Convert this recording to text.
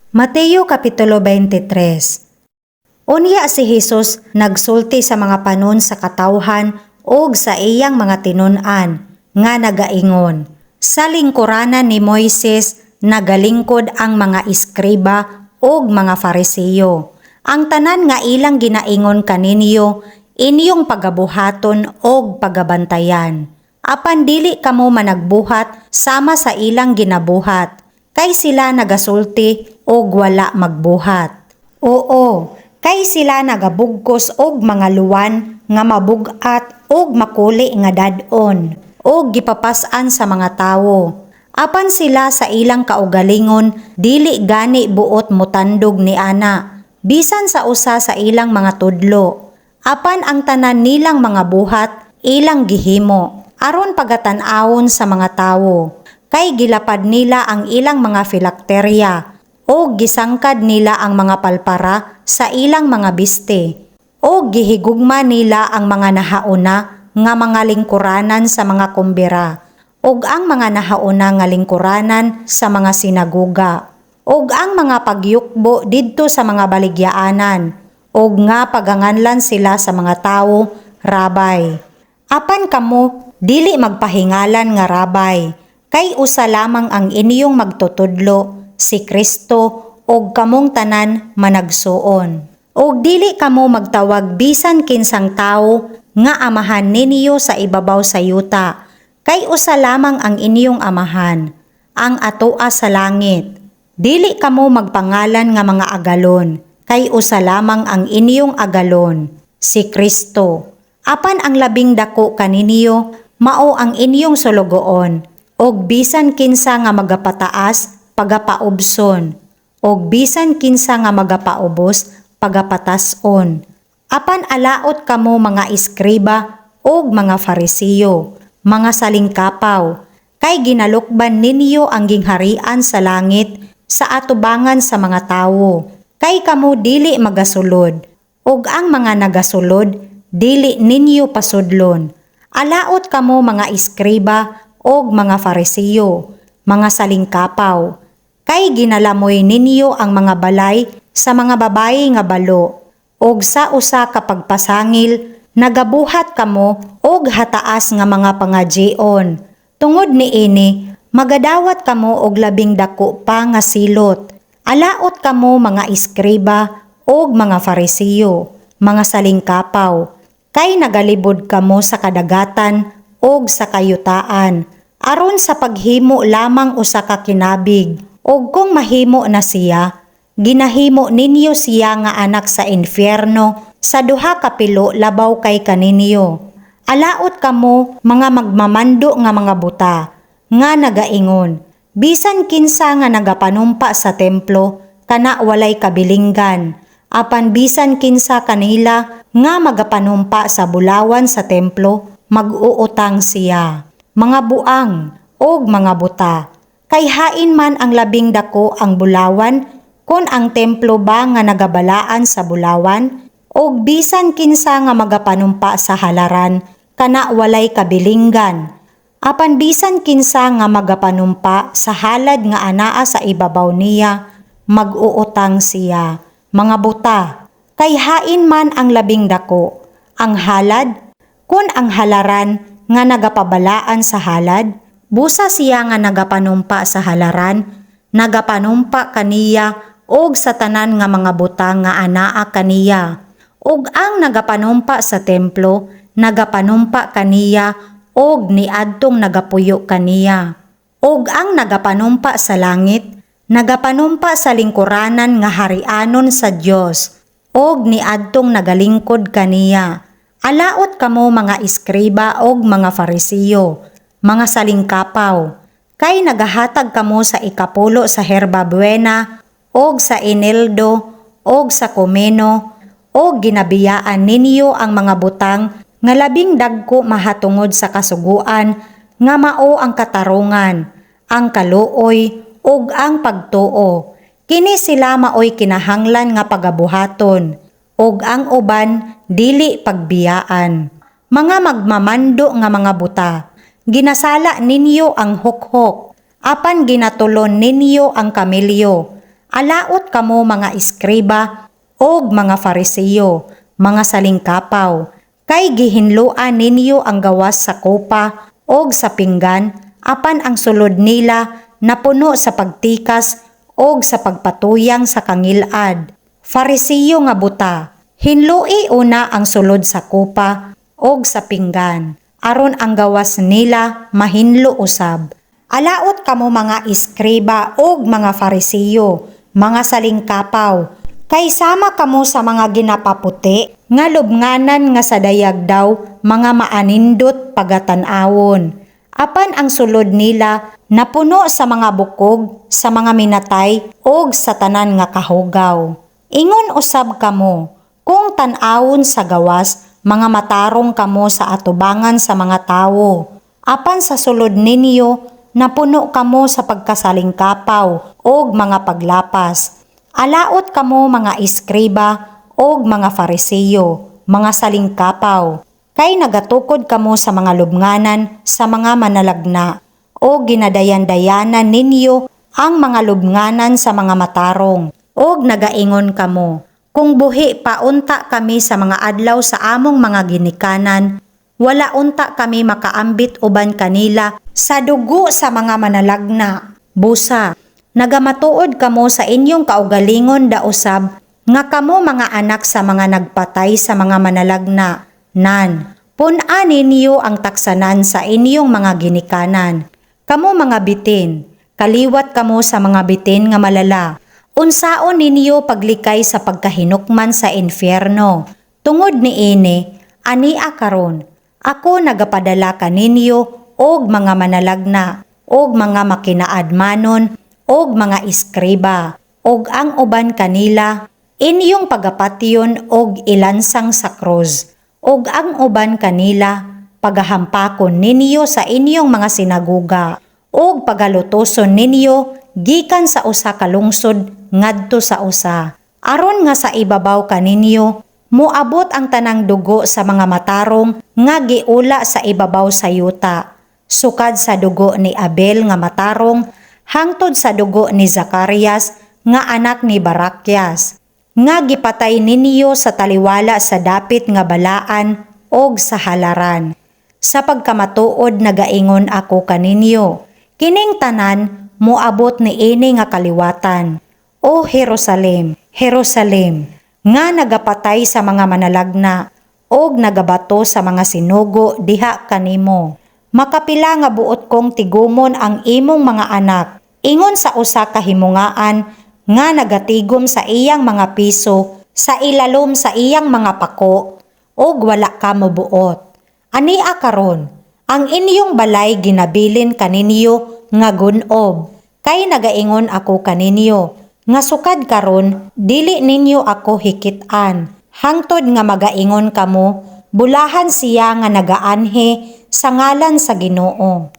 Mateo Kapitulo 23. Unya si Jesus nagsulti sa mga panon sa katawhan ug sa iyang mga tinun-an nga nagaingon, "Sa lingkuranan ni Moises nagalingkod ang mga eskriba ug mga Fariseo. Ang tanan nga ilang ginaingon kaninyo, inyong pagabuhaton og pagabantayan. Apan dili kamo managbuhat sama sa ilang ginabuhat, kay sila nagasulti og wala magbuhat. Oo, kay sila nagabugkos og mga luwan nga mabug-at og makuli nga dad-on og gipapas-an sa mga tawo. Apan sila sa ilang kaugalingon dili gani buot motandog niana, bisan sa usa sa ilang mga tudlo. Apan ang tanan nilang mga buhat ilang gihimo aron pagatan-awon sa mga tawo, kay gilapad nila ang ilang mga filakterya o gisangkad nila ang mga palpara sa ilang mga biste o gihigugma nila ang mga nahauna nga mga lingkuranan sa mga kumbira ug ang mga nahauna nga lingkuranan sa mga sinagoga ug ang mga pagyukbo didto sa mga baligyaanan ug nga paganganlan sila sa mga tawo, 'Rabbi.' Apan kamo dili magpahingalan nga 'Rabbi,' kay usa lamang ang inyong magtutudlo, si Kristo, ug kamong tanan managsuon. Ug dili kamo magtawag bisan kinsang tawo nga amahan ninyo sa ibabaw sa yuta, kay usa lamang ang inyong amahan, ang atoa sa langit. Dili kamo magpangalan nga mga agalon, kay usa lamang ang inyong agalon, si Kristo. Apan ang labing dako kaninyo mao ang inyong sulugoon, og bisan kinsa nga magapataas, pagapaubson, og bisan kinsa nga magapaubos, pagapatas-on. Apan alaot kamo, mga eskriba ug mga Farisiyo, mga salingkapaw, kay ginalukban ninyo ang gingharian sa langit sa atubangan sa mga tawo. Kay kamo dili magasulod, ug ang mga nagasulod dili ninyo pasudlon. Alaot kamo, mga eskriba ug mga Farisiyo, mga salingkapaw, kay ginalamoy ninyo ang mga balay sa mga babayi nga balo, ug sa usa ka pagpasangil nagabuhat kamo og hataas nga mga pangajion. Tungod niini magadawat kamo og labing dako pa nga silot. Alaot kamo, mga eskriba ug mga Farisiyo, mga salingkapaw, kay nagalibod kamo sa kadagatan ug sa kayutaan aron sa paghimo lamang usa ka kinabig, ug kung mahimo na siya, ginahimo ninyo siya nga anak sa impyerno sa duha ka pilo labaw kay kaninyo. Alaot kamo, mga magmamando nga mga buta, nga nagaingon, 'Bisan kinsa nga nagapanumpa sa templo, kana walay kabilinggan. Apan bisan kinsa kanila nga magapanumpa sa bulawan sa templo, mag-uutang siya.' Mga buang og mga buta. Kay hain man ang labing dako, ang bulawan kon ang templo ba nga nagabalaan sa bulawan? Og bisan kinsa nga magapanumpa sa halaran, kana walay kabilinggan. Apan bisan kinsa nga magapanumpa sa halad nga anaa sa ibabaw niya, mag-uutang siya. Mga buta, kay hain man ang labing dako, ang halad kon ang halaran nga nagapabalaan sa halad? Busa siya nga nagapanumpa sa halaran, nagapanumpa kaniya og sa tanan nga mga butang nga anaa kaniya. Ug ang nagapanumpa sa templo, nagapanumpa kaniya og niadtong nagapuyo kaniya. Ug ang nagapanumpa sa langit, nagapanumpa sa lingkuranan nga harianon sa Dios og niadtong nagalingkod kaniya. Alaot kamo, mga eskriba og mga Farisiyo, mga salingkapaw, kay nagahatag kamo sa ikapulo sa herba buena og sa eneldo og sa komeno, og ginabiyaan ninyo ang mga butang nga labing dagko mahatungod sa kasuguan nga mao ang katarungan, ang kaluoy ug ang pagtuo. Kini sila maoy kinahanglan nga pagabuhaton, ug ang uban dili pagbiyaan. Mga magmamando nga mga buta, ginasala ninyo ang hukhok, apan ginatulon ninyo ang kamelyo. Alaot kamo, mga eskriba og mga Fariseo, mga salingkapaw, kay gihinloan ninyo ang gawas sa kopa og sa pinggan, apan ang sulod nila napuno sa pagtikas og sa pagpatuyang sa kangilad. Fariseo nga buta, hinloi una ang sulod sa kopa og sa pinggan, aron ang gawas nila mahinlo usab. Alaot kamo, mga eskriba og mga Fariseo, mga salingkapaw, kay sama kamo sa mga ginapaputi nga lubnganan nga sa dayag daw mga maanindot pagatan-awon. Apan ang sulod nila napuno sa mga bukog, sa mga minatay og sa tanan nga kahugaw. Ingon usab kamo, kung tan-awon sa gawas, mga matarong kamo sa atubangan sa mga tawo. Apan sa sulod ninyo, napuno kamo sa pagkasalingkapaw og mga paglapas. Alaot kamo, mga eskriba og mga Fariseo, mga salingkapaw, kay nagatukod kamo sa mga lubnganan sa mga manalagna o ginadayan-dayanan ninyo ang mga lubnganan sa mga matarong, og nagaingon kamo, "Kung buhi pa unta kami sa mga adlaw sa among mga ginikanan, wala unta kami makaambit uban kanila sa dugo sa mga manalagna." Busa, nagamatuod kamo sa inyong kaugalingon da usab nga kamo mga anak sa mga nagpatay sa mga manalagna. Nan, pun-a ninyo ang taksanan sa inyong mga ginikanan. Kamo mga bitin, kaliwat kamo sa mga bitin nga malala. Unsaon ninyo paglikay sa pagkahinukman sa impyerno? Tungod niini, ania karon, ako nagapadala kaninyo og mga manalagna, og mga makinaadmanon, og mga eskriba, og ang uban kanila inyong pagapatyon og ilansang sa krus, og ang uban kanila pagahampakon ninyo sa inyong mga sinaguga, og pagalutoson ninyo gikan sa usa ka lungsod ngadto sa usa, aron nga sa ibabaw kaninyo moabot ang tanang dugo sa mga matarong nga giula sa ibabaw sa yuta, sukad sa dugo ni Abel nga matarong hangtod sa dugo ni Zacarias nga anak ni Barakias nga gipatay ninyo sa taliwala sa dapit nga balaan og sa halaran. Sa pagkamatuod nagaingon ako kaninyo, kining tanan moabot niini nga kaliwatan. O Jerusalem, Jerusalem, nga nagapatay sa mga manalagna og nagabato sa mga sinugo diha kanimo. Makapila nga buot kong tigumon ang imong mga anak, ingon sa usa ka himungaan nga nagatigom sa iyang mga piso sa ilalom sa iyang mga pako, og wala ka mobuot. Ania karon, ang inyong balay ginabilin kaninyo nga gunob, kay nagaingon ako kaninyo nga sukad karon dili ninyo ako hikit-an hangtod nga magaingon kamo, "Bulahan siya nga nagaanhi sa ngalan sa Ginoo."